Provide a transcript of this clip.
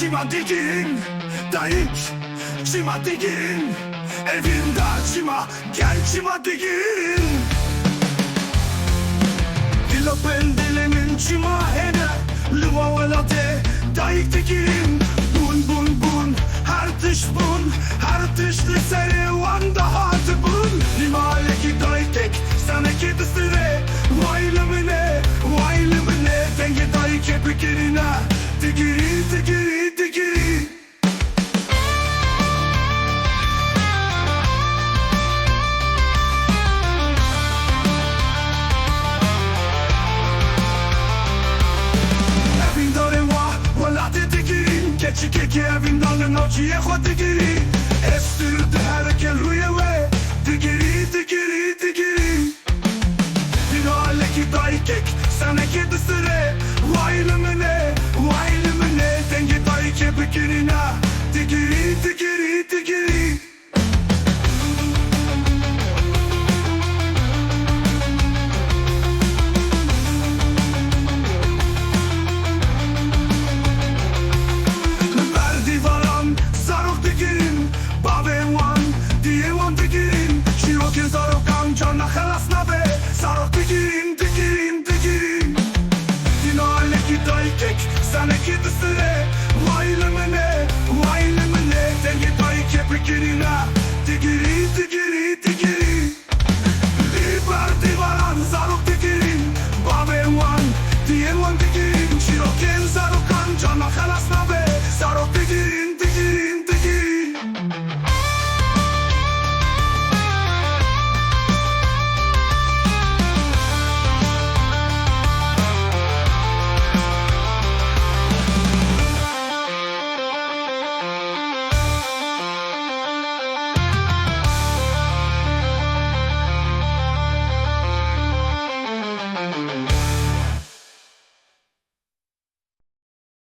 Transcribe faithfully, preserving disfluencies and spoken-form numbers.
Çima digirin, dayik, çima digirin, evinde çima, gel çima digirin. Dilo pendelemin çima hene, li wa welatê dayik digirin. Bûn, bûn, bûn, her tişt bûn, her tişt li serê wan de hatibûn. Li malekî dayikek, senekê distirê, way li min e, way li min e, dengê dayikê bigirîne. Digirî, digirî, digirî. Evîndarê wa welatê digirî, keçikekê evîndar li navçiyê xwe digirî. Hestir diherike rûyê wê, digirî, digirî, digirî. Dîralekî dayikek, senekê distirê, way li min e, way li min e, dengê dayikê bigirîne. Digirî, digirî, digirî.